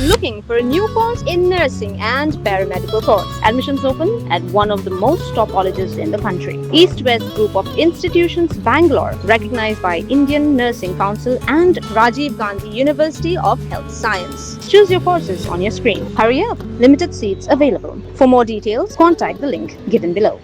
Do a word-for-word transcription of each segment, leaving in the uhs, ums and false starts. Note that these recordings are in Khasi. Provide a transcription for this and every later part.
Looking for a new course in nursing and paramedical course? Admissions open at one of the most top colleges in the country. East West Group of Institutions, Bangalore, recognized by Indian Nursing Council and Rajiv Gandhi University of Health Science. Choose your courses on your screen. Hurry up, limited seats available. For more details, contact the link given below.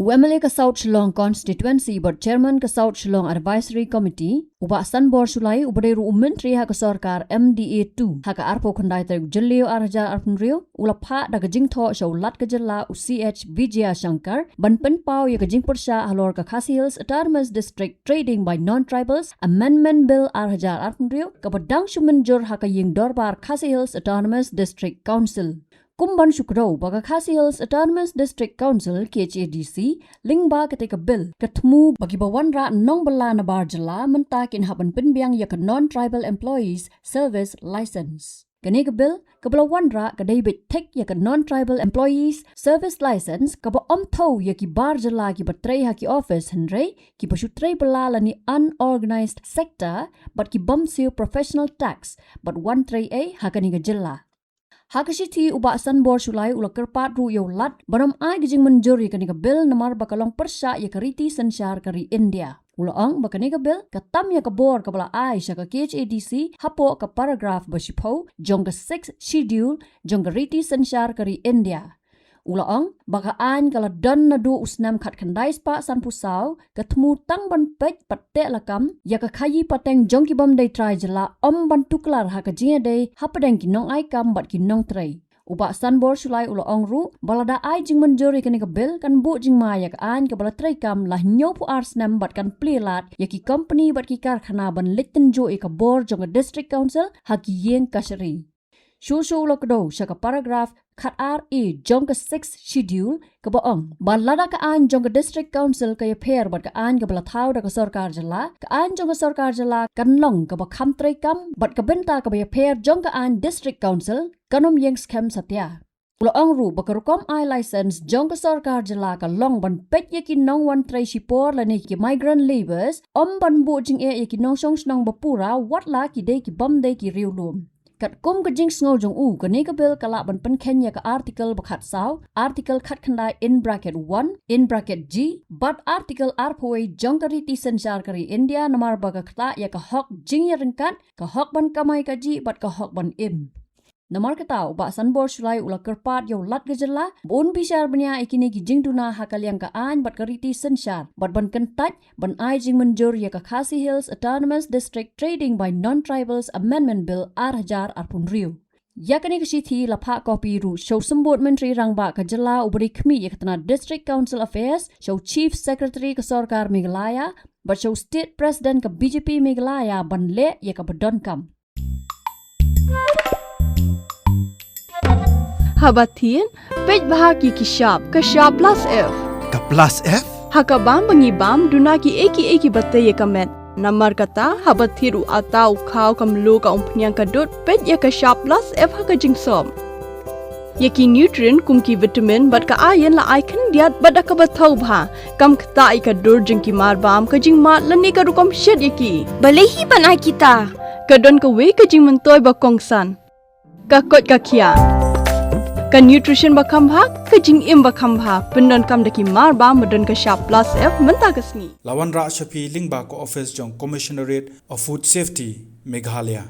U M L A ka South Shillong Constituency bad Chairman ka South Shillong Advisory Committee, u Bah Sanbor Shullai, uba dei ruh u Myntri ha ka sorkar M D A two, ha ka arphew khyndai tarik u Jylliew ar hajar arphew hynriew, u la phah da ka jingthoh sha u Lat ka Jylla u C H Vijayashankar ban pynpaw ïa ka jingpyrshah halor ka Khasi Hills Autonomous District Trading by Non-Tribals Amendment Bill ar hajar arphew hynriew, kaba dang shu mynjur ha ka ïing dorbar Khasi Hills Autonomous District Council. Kum ban shu kdew ba ka Khasi Hills Autonomous District Council, K H A D C, lyngba katei ka bill, ka thmu ba kiba wanrah nongbylla nabar jylla mynta kin hap ban pynbiang ïa ka Non-Tribal Employees Service License. Kane ka bill, kaba la wanrah, ka dei beit thik ïa ka Non-Tribal Employees Service License, kaba ym thew ïa ki bar jylla kiba trei ha ki office, hynrei kiba shu trei bylla lane unorganized sector, bad ki bym siew professional tax, bad wan trei ei ha kane ka jylla. Ha ka shithi, u Bah Sanbor Shullai u la kyrpad ruh ïa u Lat ban ym ai ka jingmynjur ïa kane ka bill namar ba ka long pyrshah ïa ka riti synshar ka ri India. U la ong ba kane ka bill ka tam ïa ka bor kaba la ai sha ka K H A D C hapoh ka paragraph ba shiphew jong ka Sixth Schedule jong ka riti synshar ka ri India. U la ong ba ka aiñ ka la don naduh u snem khatkhyndai spah sanphew saw, ka thmu tang ban peit pat teh lakam ïa ka khaïi pateng jong ki bym dei trai jylla, ym ban tuklar ha ka jingïadei hapdeng ki nongai kam bad ki nongtrei. U Bah Sanbor Shullai u la ong ruh ba lada ai jingmynjur ïa kane ka bill, kan buh jingma ïa ka aiñ kaba la treikam la hynñiewphew ar snem bad kan plie lad ïa ki kompani bad ki karkhana ban leit tynjuh ïa ka bor jong ka District Council ha ki ïing kashari. Shuh shuh u la kdew sha ka paragraph khatar A jong ka Sixth Schedule, kaba ong ba lada ka aiñ jong ka District Council ka ïapher bad ka aiñ kaba la thaw da ka sorkar jylla, ka aiñ jong ka sorkar jylla kan long kaba kham treikam, bad ka bynta kaba ïapher jong ka aiñ District Council kan ym ïeng skhem satia. U la ong ruh ba ka rukom ai license jong ka sorkar jylla ka long ban peit ïa ki nongwan trei shipor lane ki migrant labourers, ym ban buh jingeh ïa ki nongshong shnong ba pura, wat la ki dei ki bym dei ki riewlum. Katkum ka jingsngew jong u, kane ka bill ka lah ban pynkheiñ ïa ka article ba khatsaw, article khatkhyndai in bracket one, in bracket G, bad article arphew wei jong ka riti synshar ka ri India namar ba ka ktah ïa ka hok jingïaryngkat, ka hok ban kamai kajih bad ka hok ban im. Namar kata, u Bah Sanbor Shullai u la kyrpad ïa u Lat ka Jylla ba un bishar bniah ïa kine ki jingduna ha ka liang ka aiñ bad ka riti synshar, bad ban kyntait ban ai jingmynjur ïa ka Khasi Hills Autonomous District Trading by Non-Tribals Amendment Bill ar hajar arphew hynriew. Ïa kane ka shithi la phah copy ruh sha u Symbud Myntri Rangbah ka Jylla uba dei khmih ïa ka tnad District Council Affairs, sha u Chief Secretary ka Sorkar Meghalaya, bad sha u State President ka B J P Meghalaya ban leh ïa kaba donkam. Haba thied, peit bha ïa ki shap, ka shap plus F. Ka plus F? Ha ka bam ba ngi bam, duna kiei kiei kiba tei ïa ka met. Namar kata, haba thied u atta, u khaw, ka mluh, ka umphniang, ka dud, peit ïa ka shap plus F ha ka jingsop. Ïa ki nutrient kum ki vitamin bad ka iron la ai khyndiat bad da kaba thaw bha. Kam ktah ïa ka dur jong ki marbam, ka jingmad lane ka rukom shet ïa ki. Balei hi ban ai kita? Ka don kawei ka jingmyntoi ba kongsan. Ka koit ka khiah. Ka nutrition ba kham bha, ka jingim ba kham bha. Pyndonkam da ki marbam ba don ka shap plus F mynta ka sngi. La wanrah sha phi lyngba ka office jong Commissionerate of Food Safety, Meghalaya.